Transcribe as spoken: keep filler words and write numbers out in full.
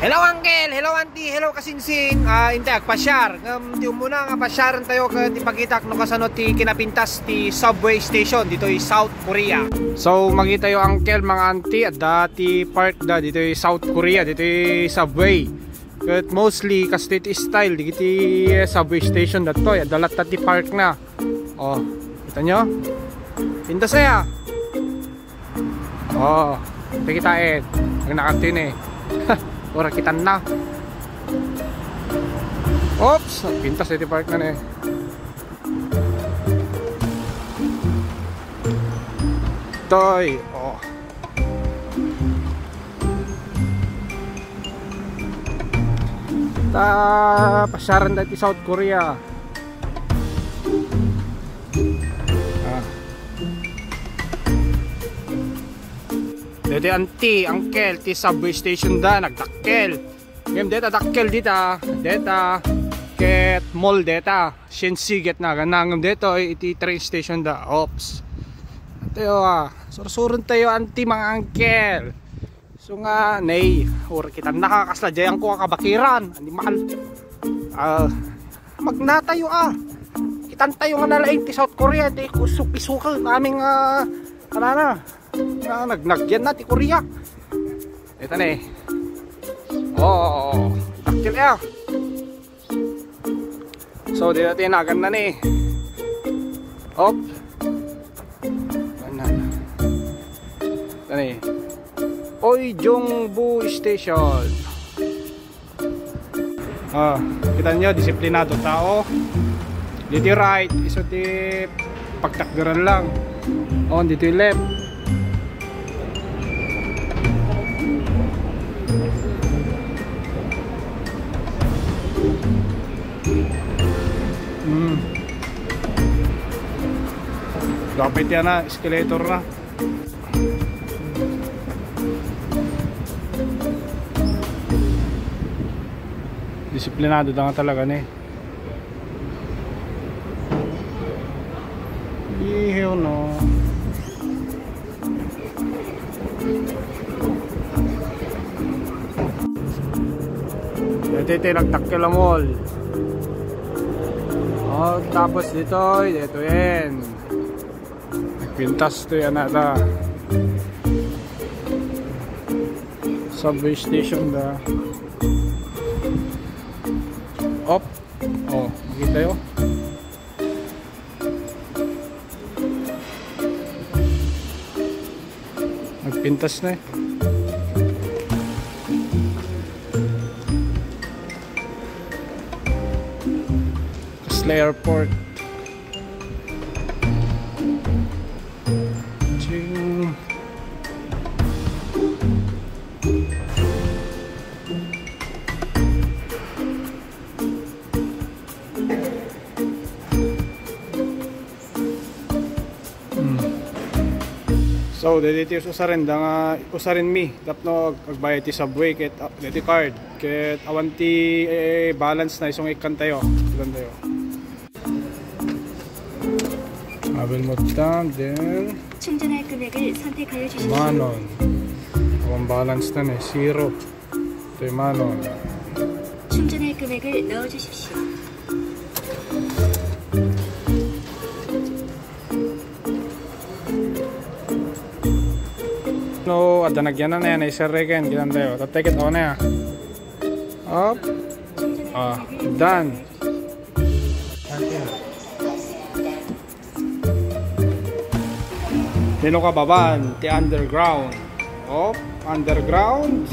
Hello, uncle! Hello, auntie! Hello, kasinsin! Ah, intay agpasiar. Ngem ti umuna nga pasiarentayo ket ipakitak no kasano ti kinapintas ti subway station ditoy South Korea. So, makitayo, uncle, mga auntie, adda ti park da ditoy South Korea, ditoy subway. Ket mostly, kastoy ti style dagiti, eh, subway station daytoy. Adda latta ti park na. Oh, kitaenyo? Pintas aya. Oh, kita kitaen. Ang nakatine. Ora kitan na. Oops, pintas iti park na ni. Toy, oh. Ta, pasiarentayo ti South Korea. Ah. Daytoy auntie, uncle, ti subway station da, nagdakkel. Ngem deta dakkel dita, deta, ket mall deta, Shinsegae naganna, ngem daytoy iti train station da. Oops. Ito, ah, sursurentayo, auntie, mga uncle. So nga, nay, ora kitan na, kasla diay ko a kabakiran, animal. Ah, magnatayo, ah. Kitantayo nga nalaing ti South Korea, ti kusok-isukan, aming, ah, kanana. Ah, nagnagyan na ti Korea. Ito na eh. Oh, dakkel ya. So, dita ti naganna ni. Op. Ano? Ano eh? Oijongbu Station. Ah, kitaenyo, disiplinado tao. Ditoy right, isu ti pagtakderan lang. Oh, ditoy left. Hmm. Dapat yan na, escalator na. Disiplinado da nga talaga ni. Ihew no. Ito, ito, nagdakkel a mall. Oh, tapos ditoy, ditoy yan. Nagpintas toy anata. Subway station da. Op. Oh, makitayo. Nagpintas na eh. Kasla airport. Ching. Hmm. So, daytoy ti usaren da nga, usaren mi tapno ag-, agbayad ti subway ket, ah, daytoy card. Ket awan ti, eh, balance na isu nga ikkantayo. Ikkantayo. Travel mode ta, then 충전할 금액을 선택하여 주십시오. Manon. Awan balance na ni, zero. Itoy manon. 충전할 금액을 넣어주십시오. No, adda nagyan na yan, ay sir Regen, kitantayo. Tatteket, awan na ya. Up. Ah, done. Dino ka baban ti underground. Oh, underground.